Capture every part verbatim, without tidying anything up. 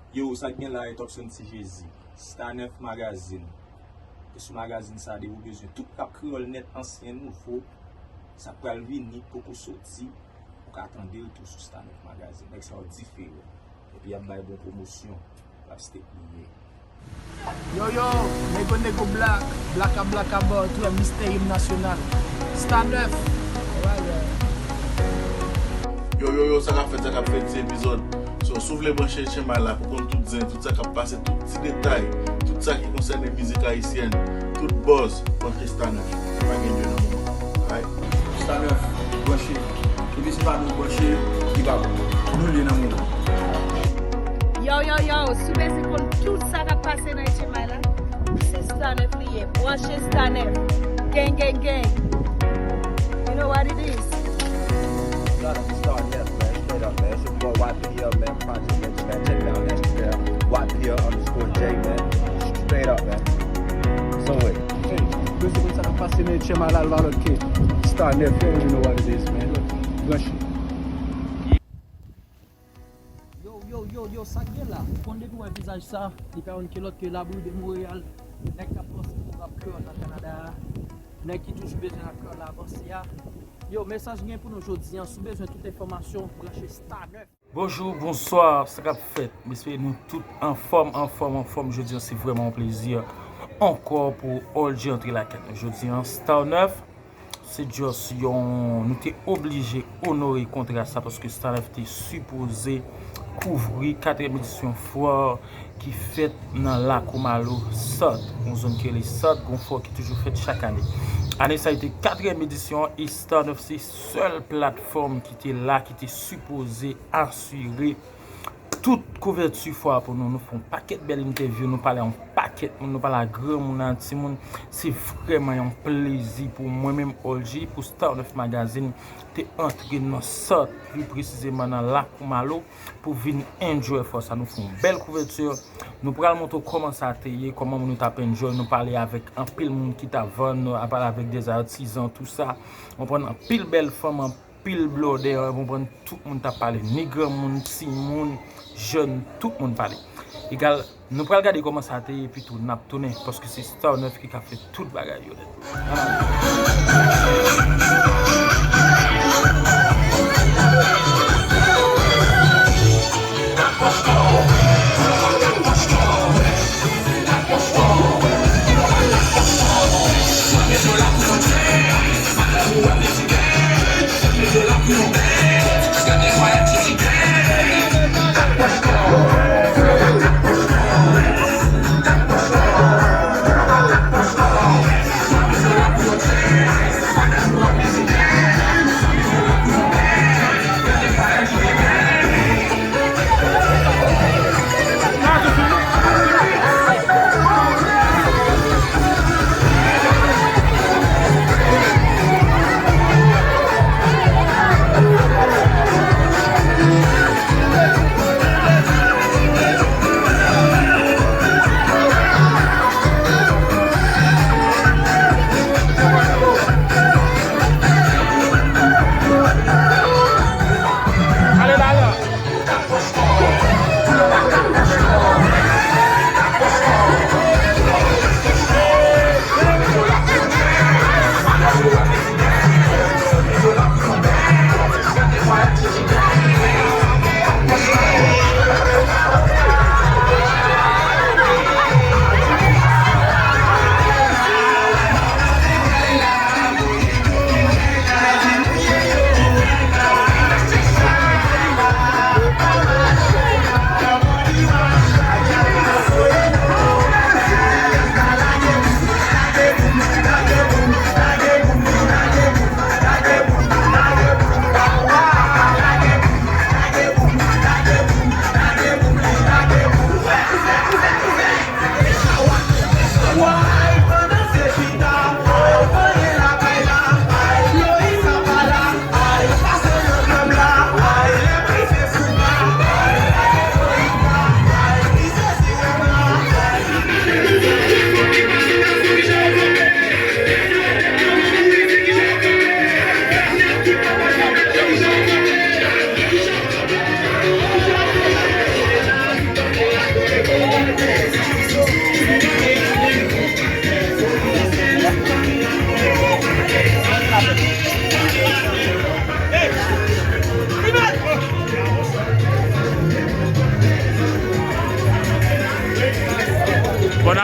Yo, sa k gen la e Topson Ti Jezi, Star nèf Magazine. E sou magazin sa, depi w bezwen tout rap kreyòl nèt, ansyen, nouvo, sa k pral vini, poko soti, ou ka tande l tou sou Star nèf Magazine. Nèg sa yo diferan. Epi y ap bay bon pwomosyon. L ap step li ye. Yo, yo, nego, nego, black, black a black a bò, tou mister im nasyonal. Star nèf. Yo, yo, yo, sa k ap fèt, sa k ap fèt, ti epizòd. So, si w vle branche H M I la pou konn tout zen, tout sa k ap pase, tout ti detay, tout sa ki konsène mizik ayisyèn, tout buzz, branche Star nèf. Pa gen dye nan moman. Alright? Star nèf, branche. Depi se pa nou branche, li pa bon. Nou lye nan moman. Yo, yo, yo, si w bezwen konn tout sa k ap pase nan H M I la, se Star nèf li ye. Branche Star nèf. Gang, gang, gang. You know what it is. Star nèf, man. Straight up, man. It's your boy Y P L, man. Project Legend, man. Check it out on Instagram. Y P L underscore J, man. Straight up, man. So wait. Hey, listen, sa k ap pase nan H M I la, Lord K. Star nèf, you already know what it is, man. Branche. Yo, yo, yo, yo, sa k gen la? Konn depi w wè vizaj sa, li pa youn ki lòt ke Labri de Montréal. Nèg k ap panse pou rap kreyòl nan Kanada a. Nèg ki toujou bezwen rap kreyòl la avanse a. Yo, mesaj gen pou nou jodi an. Si w bezwen tout enfòmasyon, branche Star nèf. Bonjou, bonswa, sa k ap fèt? M espere nou tout anfòm, anfòm, anfòm. Jodi an, se vrèman yon plezi ankò pou All G antre lakay nou. Jodi an, Star nèf, se just yon, nou te oblije onore kontra sa paske Star nèf te sipoze kouvri katriyèm edisyon fwa ki fèt nan Lakou Malo, Sòt. Yon zòn ki rele Sòt, gon fwa ki toujou fèt chak ane. Ane sa a, te katriyèm edisyon an, e Star nèf se sèl platfòm ki te la, ki te sipoze asire tout kouvèti fwa a pou nou. Nou fè yon pakèt bèl entèvyou, nou pale a yon pakèt moun, nou pale a granmoun, a timoun. Se vrèman yon plezi pou mwen menm, All G, pou Star nèf Magazine te antre nan Sòt, pli presizeman nan Lakou Malo, pou vin enjoy fwa sa. Nou fè yon bèl kouvèti. Nou pral montre w kòman sa te ye, kòman moun yo t ap enjoy. Nou pale avèk anpil moun ki t ap vann, nou pale avèk dèzatizan, tou sa. Ou konprann, anpil bèl fanm, anpil blòdè, ou konprann, tout moun t ap pale. Ni granmoun, timoun, jèn, tout moun pale. Egal, nou pral gade kòman sa te ye, epi tou n ap tounen, paske se Star nèf ki ka fè tout bagay yo nèt.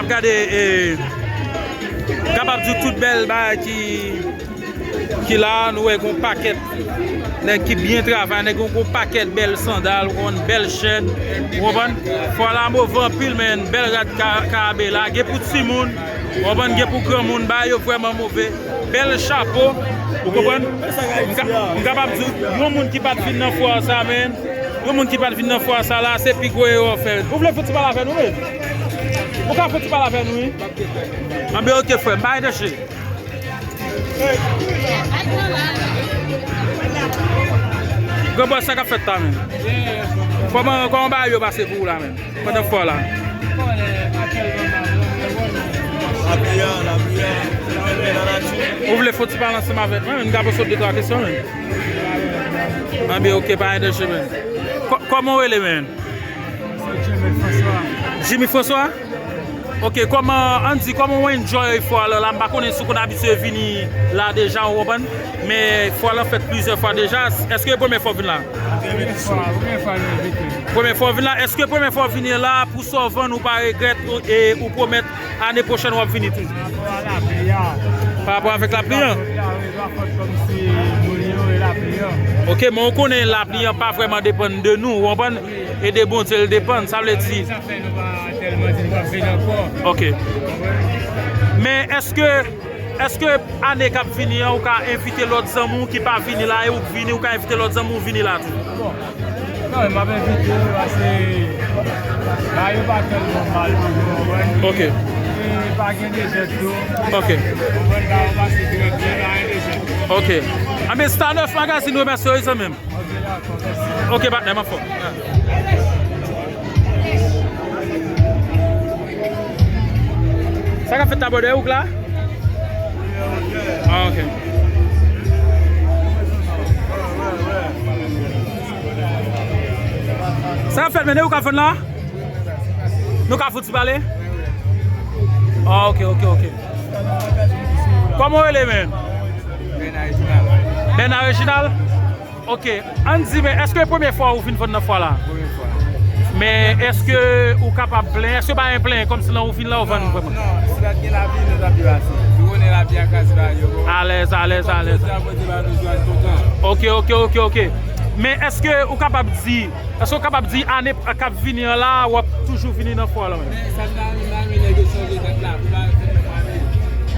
Gade, e, kapab di tout bèl bagay ki, ki la, nou wè gon pakèt nèg ki byen travay, nèg gon, gon pakèt bèl sandal, gon bèl chèn, ou konprann? Fwa la move anpil, men bèl rad ka-, karabe la, gen pou timoun, ou konprann? Gen pou granmoun, bagay yo vrèman move. Bèl chapo, ou konprann? M ka-, m kapab di, yon moun ki pa t vin nan fwa sa, men, yon moun ki pa t vin nan fwa sa la, se pi gwo erè w fè. Ou vle fouti pale avè nou, men? Ou ka fouti pale avè nou, wi. Anben, oke, frè m, pa enteche. Granbòs, sa k ap fèt la, men? Kòman, kòman bagay yo pase pou ou la, men? Pandan fwa la. Ou vle fè ti pale ansanm avèk mwen, men m ka poze w de twa kesyon, men. Anben, oke, pa enteche, men. Kò-, kòman w rele, men? Jimmy François. Jimmy François? Oke, kòman, ann di, kòman w enjoy fwa la, la? M pa konnen si w konn abitye vini la deja, ou konprann? Men fwa la fèt plizyè fwa deja. Èske e premye fwa w vin la? Premye fwa, premye fwa nou envite. Premye fwa w vin la. Èske premye fwa w vini la, pou sa w vann, ou pa regrèt, ou, e ou pwomèt ane pwochèn w ap vini toujou? Pa rapò a lapli a. Pa rapò avèk lapli an? Lapli a, wi, pa fòt kòmsi moun yo e lapli an. Oke, men w konnen lapli an pa vrèman depann de nou, ou konprann? E de Bondye l depann, sa vle di. Sa fè nou pa tèlman di nou p ap vin ankò. Oke. Men èske, èske ane k ap vini an, ou ka envite lòt zanmi w ki pa vini la, e ou k vini, ou ka envite lòt zanmi w vini la tou? Bon. Non, men m ap envite yo, paske bagay yo pa tèlman mal toujou, ou konprann? Oke. E pa gen dezòd tou. Oke. Ou konprann, bagay yo pase trè byen, pa gen dezòd. Oke. Anben, Star Neuf Magazine remèsye w, wi, zanmi m. Ok, patnè, m anfòm. Sa k ap fèt la, brother? Ou k la? Ah, ok. Sa k ap fèt, men, e ou k ap vann la? Nou ka fouti pale? Ah, ok, ok, ok. Kòman w rele, men? Bernard Reginald. Bernard Reginald? Ok, ann di, men èske e premye fwa ou vin vann nan fwa la? Premye fwa. Men èske ou kapab plenyen? Èske pa gen plenyen kòmsi lè ou vin la ou vann vrèman? Non, non, si pa t gen lapli, nou t ap depase. Nou konnen lapli a kraze bagay yo. Alèz, alèz, alèz. Jodi a, Bondye ba nou jwa, n kontan. Ok, ok, ok, ok. Men èske ou kapab di, èske ou kapab di ane k ap vini an la, w ap toujou vini nan fwa la menm? Men sa m ta renmen, m ta renmen nèg yo chanje dat la, pou bagay fèt nan mwa me.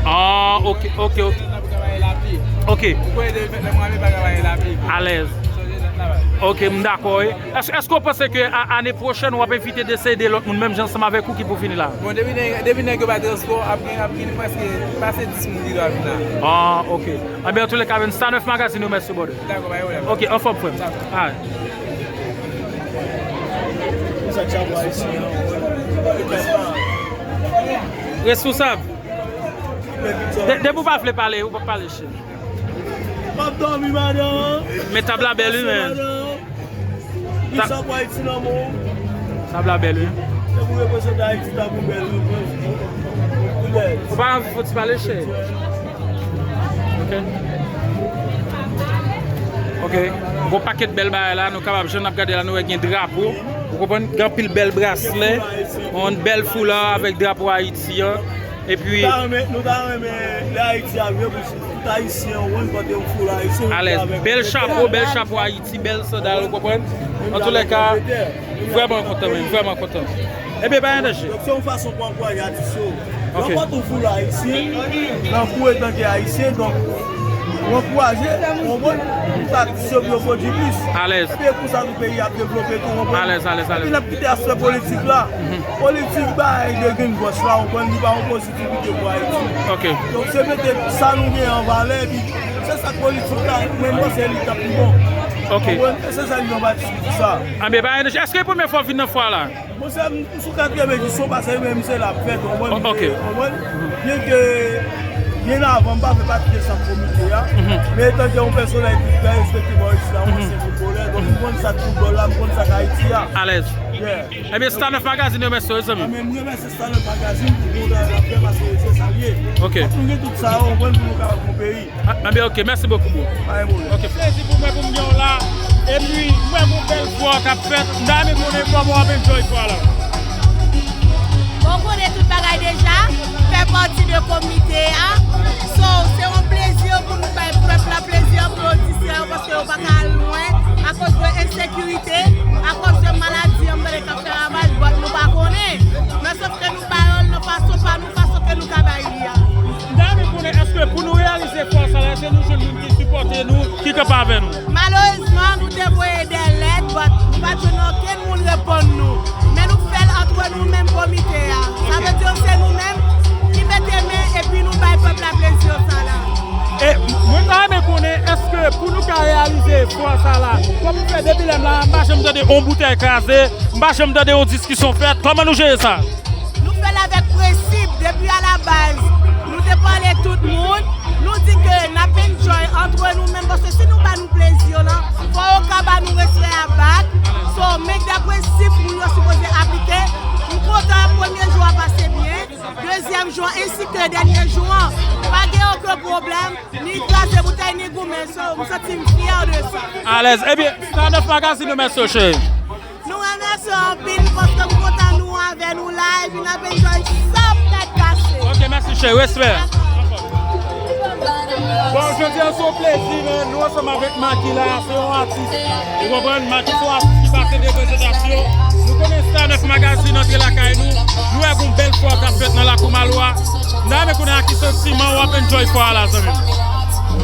Ah, ok, ok, ok. Chanje dat la pou ka pa gen lapli. Ok. Ou konnen depi fèt nan mwa me pa ka pa gen lapli. Alèz. Chanje dat la, baz. Ok, m dakò, wi. Èske, èske w panse ke a, ane pwochèn, w ap envite de seri de lòt moun, menm jan ansanm avèk ou ki pou vini la? Bon, depi nèg, depi nèg yo bay transpò, ap gen, ap gen prèske pase dis moun ki dwe vin la. Ah, ok. Anben, antoulèka, men Star Neuf Magazine remèsye w, brother. Dakò, pa gen pwoblèm. Ok, anfòm, frè m. Dakò. Alright. Responsab. De-, depi w pa vle pale, ou p ap pale, cheri. M ap dòmi, madan. Men tab la bèl, wi, men. Madan. Big up pou Ayiti nan men w. Tab la bèl, wi. Se pou reprezante Ayiti, tab ou bèl, wi, wi. Ou bèl. Ou pa anvi fè ti pale, cheri? Ok. Ok. Gon pakèt bèl bagay la, nou kapab, jan n ap gade la, nou wè gen drapo. Ou konprann? Gen anpil bèl braslè, yon bèl foula avèk drapo Ayiti an. Epi nou ta renmen, nou ta renmen lè Ayiti a vre pou tout Ayisyen, ou konprann, pote yon foula Ayiti, alèz. Bèl chapo, bèl chapo Ayiti, bèl sandal, ou konprann? Antoulèka, vrèman kontan, men, vrèman kontan. Ebyen, pa gen danje. Donk, se yon fason pou ankouraje atis yo. Ok. Nan pòt yon foula Ayisyen, nan kou etanke Ayisyen, donk, ou ankouraje, ou konprann, pou atis yo, pou yo pwodui plis. Alèz. Epi, e konsa tou peyi a ap devlope tou, ou konprann? Alèz, alèz, alèz. Epi, n ap kite aspè politik la. Mhm. Politik, bagay de green boss la, ou konprann, li pa yon pozitivite pou Ayiti. Ok. Donk, se mete sa nou gen an valè, epi se sa k politik la, mwen, m panse li t ap pi bon. Ok. Ou konprann? E se sa, li nan pati ki di sa. Anben, pa gen danje. Èske e premye fwa w vin nan fwa la? Monchè, m, m sou katriyèm edisyon, paske menm se la ap fèt, ou konprann? O-, ok. Ou konprann? Byenke, byen avan, m pa fè pati de sa komite a, mhm, men etanke yon pèsonalite ki trè respekte bò isit la, yon, mhm, ansyen foutbolè, donk m konn sa k foutbòl la, m konn sa k Ayiti a. Alèz. Yeah. Ebyen, Star Neuf Magazine remèsye w, zanmi. Anben, m remèsye Star Neuf Magazine pou bon travay l ap fè, paske se sa l ye. Ok. Fòk nou gen tout sa yo, ou konprann, pou nou kapab yon peyi. A, anben, ok, mèsi bokou, bro. Pa gen pwoblèm. Ok. Plezi pou mwen pou m gen w la. Epi, m wè gon bèl fwa k ap fèt. M ta renmen konnen kòman w ap enjoy fwa la. Bon, w konnen tout bagay Deja fè pati de komite a. So, se yon plezi pou nou bay pèp la plezi, aplodisè yo, paske yo pa ka al lwen akoz de ensekirite, akoz de maladi, ann tande k ap fè ravaj, but nou pa konnen. Men sòf ke nou ba yo l nan fason pa nou, fason ke nou ka bay li a. M ta renmen konnen, èske pou nou reyalize fwa sa la, èske nou jwenn moun ki sipòte nou, ki kanpe avè nou? Malerezman, nou te voye de lèt, but nou pa t jwenn okenn moun reponn nou. Men nou fè l antre nou menm komite a. Sa vle di se nou menm ki mete men epi nou bay pèp la plezi sa la. E mwen ta renmen konnen, èske pou nou ka reyalize fwa sa la, kòm nou fè depi lè m la, m pa janm tande yon boutèy kraze, m pa janm tande yon diskisyon fèt. Kòman nou jere sa? Nou fè l avèk prensip, depi a la baz. Nou te pale tout moun, nou di ke n ap enjoy antre nou menm, paske si nou ba nou plezi yo lan, fò yo ka ba nou respè a bak. So, men de prensip moun yo sipoze aplike. M kontan premye jou a pase byen, dezyèm jou an, ensi ke dènye jou an. Pa gen okenn pwoblèm, ni kraze boutèy, ni goumen. So, m santi m fyè de sa. Alèz. Ebyen, Star nèf Magazine, nou mèsi, cheri. Nou remèsye w anpil paske m kontan nou avè nou la epi n ap enjoy san tèt kase. Ok, mèsi cheri, respè. Bon, jodi a se yon plezi, men nou ansanm avèk Maki la, se yon atis. Ou konprann? Maki se yon atis ki pase de prezentasyon. Nou konnen Star nèf Magazine antre lakay nou. Nou wè gon bèl fwa k ap fèt nan lakou Malo a. N a renmen konnen ak ki santiman w ap enjoy fwa a la, zanmi m.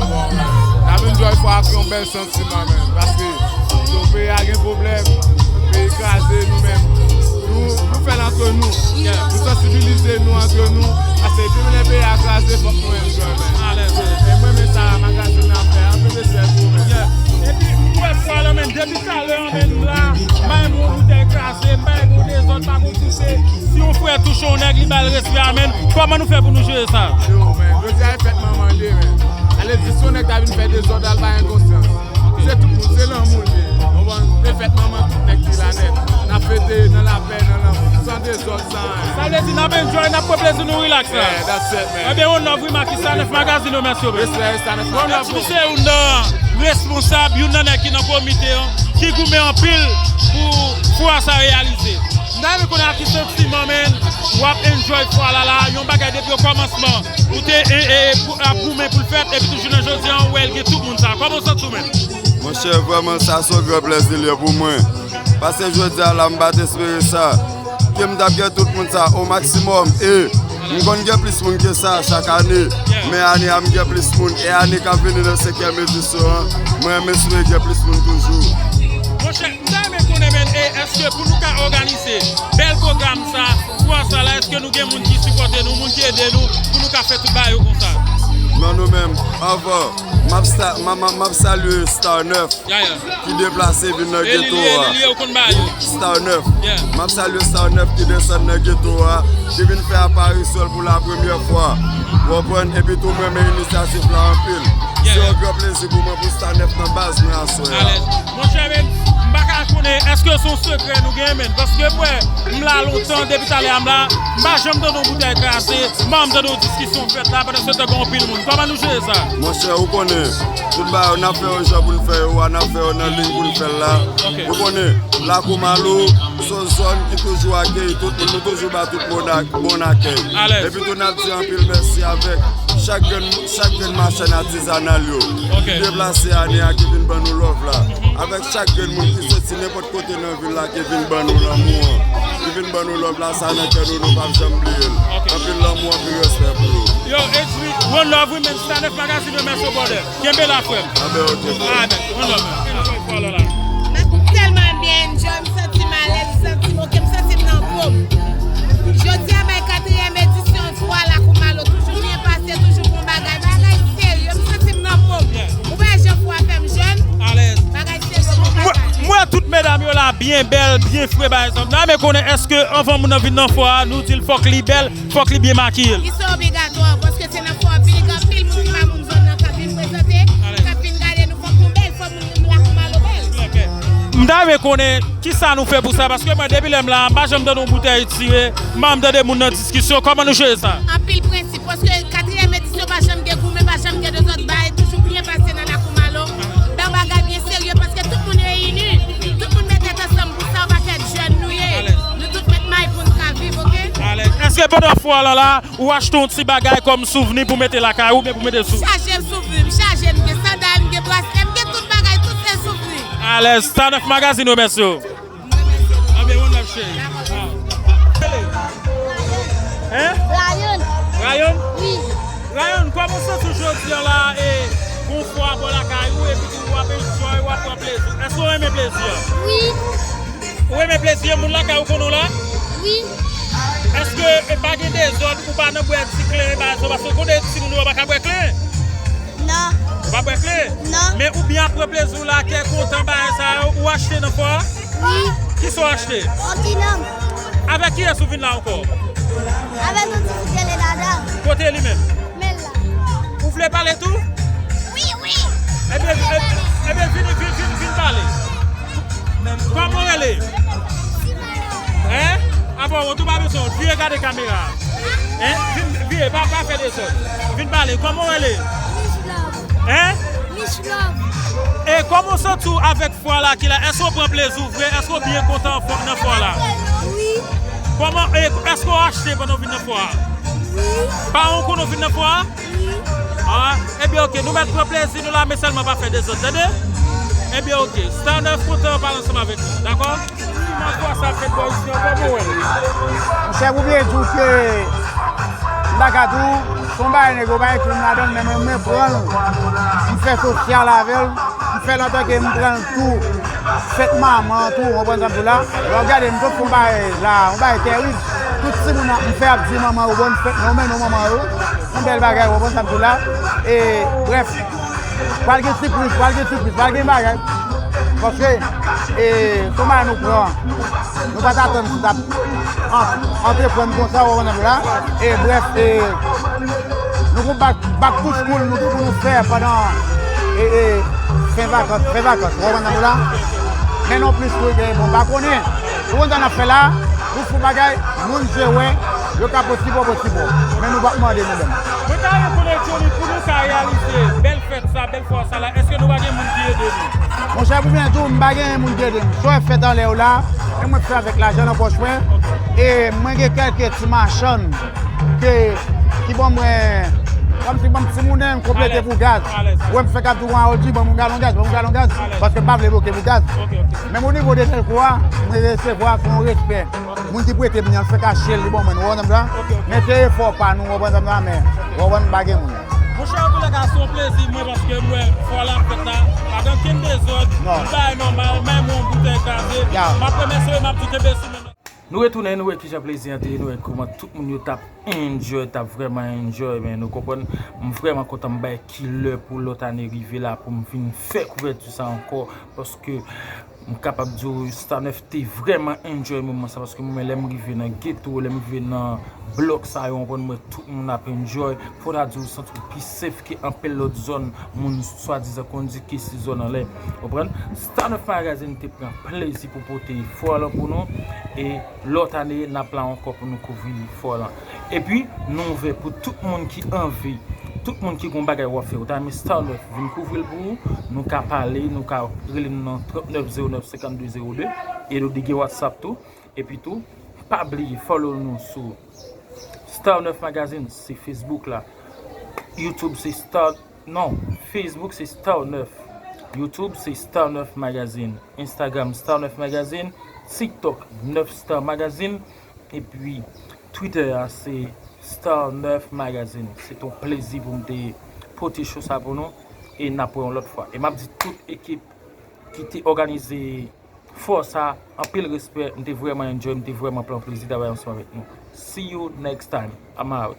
N ap enjoy fwa a ak yon bèl santiman, man. Paske, so, peyi a gen pwoblèm, peyi kraze, nou menm, nou, nou fè l antre nou. Nou sansibilize nou antre nou. Paske depi lè peyi a kraze, fòk nou enjoy, man. E mwen, men sa, Magazine nan ap fè, anpil respè pou ou, man. Epi, m wè fwa la, men, depi talè, men, m la, m pa renmen yon boutèy kraze, m pa renmen yon dezòd, pa gon pouse. Si yon frè touche yon nèg, li ba l respè a, men. Kòman nou fè pou nou jere sa? Yo, men, jodi a e fèt manman l ye, men. Ale di, si yon nèg ta vin fè dezòd, al bay enkonsyans. Se tout moun, se lanmou l ye. Konprann? E fèt manman tout nèg ki la nèt. N ap fete nan lapè, nan lanmou, san dezòd, san anyen. Sa vle di n ap enjoy, n ap pran plezi nou, relax la. Yeah, that's it, man. Ebyen, one love, wi, Maki, Star nèf Magazine, yo, mèsi, yo, men. Respè, Star nèf Magazine. One love. Mèsi, se youn nan responsab, youn nan nèg ki nan komite an, ki goumen anpil pou fwa sa reyalize. M ta renmen konnen ak ki santiman, men, w ap enjoy fwa la la, yon bagay depi okòmansman, ou te, e, e, pou, ap goumen pou l fèt, epi tou jounen jodi a, ou wè l gen tout moun sa. Kòman w santi w, men? Monchè, vrèman, sa se yon gran plèzi li ye pou mwen. Paske jodi a la, m pa t espere sa. Ke m t ap gen tout moun sa o maksimòm. E m konn gen plis moun ke sa chak ane. Men ane a, m gen plis moun. E ane k ap vini nan senkyèm edisyon an, mwen, m espere gen plis moun toujou. Monchè, m ta renmen konnen, men, e èske pou nou ka òganize bèl pwogram sa, fwa sa la, èske nou gen moun ki sipòte nou, moun ki ede nou, pou nou ka fè tout bagay yo konsa? Non, nou menm, anvan, m ap sa-, m ap, m ap, m ap salye Star nèf, ki deplase vin nan geto a. Star nèf. M ap salye Star nèf ki desann nan geto a, ki vin fè aparisyon l pou la premyè fwa. Ou konprann? Epi tou, m renmen inisyativ la anpil. Se yon gran plezi pou mwen pou Star nèf nan baz mwen aswè a. Monchè, men, m pa ka konnen, èske se yon sekrè nou gen, men? Paske m wè, m la lontan, depi talè a m la, m pa janm tande yon boutèy kraze, m pa janm tande yon diskisyon fèt la, pandan se tan gen anpil moun. Kòman nou jere sa? Monchè, ou konnen, tout bagay yo, n ap fè yo jan pou n fè yo a, n ap fè yo nan liy pou n fè l la. Ou konnen, Lakou Malo, se yon zòn ki toujou akeyi tout moun, nou toujou ba tout moun ak-, bon akèy. Epi tou, n ap di anpil mèsi avèk chak grenn, chak grenn machann atizanal yo ki deplase ane a, ki vin ban nou love la. Avèk chak grenn moun ki soti nenpòt kote nan vil la, ki vin ban nou lanmou an, ki vin ban nou love la, sa nan kè nou, nou p ap janm bliye l. Anpil lanmou, anpil respè pou nou. Yo, H V, one love, wi, men Star nèf Magazine, yo, mèsi, brother. Kenbe la, frè m. Amen, ok, frè. Amen. One love, man. Enjoy fwa la la. M tèlman byen enjoy, m santi m alèz, m santi m ok, m santi m nan po m. Jodi a, bay katriyèm edisyon fwa Lakou Malo, toujou byen pase, toujou bon bagay, bagay serye, m santi m nan po m. Ou wè jan fwa fè m jèn? Alèz. Bagay serye, bon bagay. M wè tout medam yo la byen bèl, byen fre, bagay sa. M ta renmen konnen èske anvan moun nan vin nan fwa a, nou di l fòk li bèl, fòk li byen makiye l? Li se obligatwa, paske se nan fwa piblik, anpil moun ki pa moun zòn nan k ap vin prezante, k ap vin gade nou, fòk nou bèl, fòk moun Lakou Malo bèl. M ta renmen konnen kisa nou fè pou sa, paske mwen, depi lè m la, m pa janm tande yon boutèy tire, m pa janm tande moun nan diskisyon. Kòman nou jere sa? Anpil prensip, paske katriyèm edisyon pa janm gen goumen, pa janm gen dezòd, bagay toujou byen pase nan Lakou Malo. Nan bagay byen serye, paske tout moun reyini, tout moun met tèt ansanm pou sa, yon pakèt jèn nou ye. Nou tout met may pou n ka viv, ok? Alèz. Èske Pandan fwa w la, ou achte yon ti bagay kòm souvni pou mete lakay ou oubyen pou mete sou. Chaje m souvni, m chaje, m gen sandal, m gen braslè, m gen tout bagay, tout se souvni. Alèz, Star nèf Magazine remèsye w. M remèsye nou. Anben, one love, cheri. Hein? Rayon. Rayon? Wi. Rayon, kòman w santi w jodi a la, e, gon fwa bò lakay ou, epi tou w ap enjoy, w ap pran plezi? Èske w renmen plezi a? Wi. Ou renmen plezi a? Moun lakay ou konnen w la? Wi. Èske, e, pa gen dezòd, ou pa nan bwè ti klen, bagay sa, paske konnen timoun yo pa ka bwè klen? Non. Ou pa bwè klen? Non. Men ou byen ap pran plezi w la, kè kontan, bagay sa yo, ou achte nan fwa a? Wi. Kisa w achte? Yon ti nonm. Avèk kiyès ou vin la ankò? Avèk yon ti fi ki rele Dada. Kote li menm? Men l la. Ou vle pale tou? Wi, wi. Ebyen, vin, ebyen, vin, vin, vin, vin pale. Kòman w rele? Simaya. Hein? Apa, ou tou pa bezwen, vire gade kamera a. Hein? Vin, vire, pa, pa fè dezòd. Vin pale, kòman w rele? Miss Love. Hein? Miss Love. E kòman w santi w avèk fwa la ki la? Èske w pran plezi w vre? Èske w byen kontan fò-, nan fwa la? Wi. Kòman, e, èske w achte pandan w vin nan fwa a? Wi. Paran w konnen w vin nan fwa a? Wi. Ah, ebyen, ok, nou mèt pran plezi nou la, men sèlman pa fè dezòd, tande? Ebyen, ok, Star nèf kontan pale ansanm avèk nou, dakò? Nan fwa sa fèt bò isi an, kòman w wè l? Monchè, pou byen di w ke m ta ka di w, se yon bagay nèg yo pa enkli m ladan l, men mwen, mwen pran l, m fè sosyal avè l, m fè l antanke m pran l tou fèt manman an tou, w konprann sa m di w la? Lè w gade m, m sot fè yon bagay la, yon bagay tèrib. Tout timoun ap, m fè ap di manman yo bòn fèt, men yo mennen manman yo, yon bèl bagay, w konprann sa m di w la? E, brèf, pral gen sipriz, pral gen sipriz, pral gen bagay. Paske, e, se yon bagay nou pran. Nou pa t atann si t ap an-, antreprann konsa, w konprann sa m di w la? E, brèf, e, nou gon bak, back to school, nou gen pou nou fè pandan, e, e, fen vakans, fen vakans, w konprann sa m di w la? Men non plis, nou gen, bon, pa konnen. Ou konn sa n ap fè la, nou fè bagay, moun je wè, yo ka posib ou posib ou. Men nou p ap mande nou menm. Mwen ta renmen konnen, Johnny, pou nou ka reyalize bèl fèt sa, bèl fwa sa la, èske nou pa gen moun ki ede nou? Monchè, pou byen di w, m pa gen moun ki ede m. Sa w wè fèt anlè yo la, e mwen k fè avèk lajan nan pòch mwen. E mwen gen kèlke ti machann ke, ki ban mwen, kòmsi ban m ti monnen, m konplete pou gaz. Ou wè m fèk ap di w, Harold, ban m yon galon gaz, ban m yon galon gaz. Paske m pa vle bloke pou gaz. Menm o nivo de tèlko a, mwen resevwa, se yon respè. Moun ki prete m li an, l fèk achte l, li ban mwen, nou konprann sa m di w la? Men se efò pa nou, w konprann sa m di w la, men, w konprann, m pa gen moun. Monchè, antoulèka, se yon plezi, mwen, paske m wè fwa la ap fèt la, pa gen okenn dezòd, tout bagay nòmal, menm yon boutèy kraze. M ap remèsye w, m ap di kenbe sou men. Nou retounen, nou wè kijan plezi an te ye, nou wè kòman tout moun yo t ap enjoy, t ap vrèman enjoy, men nou konprann, m vrèman kontan m bay kilè pou lòt ane rive la, pou m vin fè kouvèti sa ankò, paske m kapab di w, Star nèf te vrèman enjoy moman sa, paske mwen menm lè m rive nan geto, lè m rive nan blòk sa yo, w konprann, m wè tout moun ap enjoy. Fò w ta di w santi w pi safe ke anpil lòt zòn moun swadizan konn di ke se zòn anlè. W konprann? Star nèf Magazine te pran plezi pou pote fwa lan pou nou. E lòt ane, n ap la ankò pou nou kouvri fwa lan. Epi, nou ouvè pou tout moun ki anvi, tout moun ki gon bagay w ap fè, ou ta renmen Star nèf vin kouvri l pou ou, nou ka pale, nou ka rele nou nan trannèf zewo nèf senkannde zewo de, e nou gen WhatsApp tou. Epi tou, pa bliye follow nou sou Star nèf Magazine, se Facebook la. YouTube se Star, non, Facebook se Star nèf. YouTube se Star nèf Magazine. Instagram Star nèf Magazine. TikTok nèf Star Magazine. Epi Twitter a se Star nèf Magazine. Se t on plezi pou m te pote show sa pou nou. E n ap wè yon lòt fwa. E m ap di tout ekip ki te òganize fò sa, anpil respè, m te vrèman enjoy, m te vrèman pran plezi travay ansanm avèk nou. See you next time. I'm out.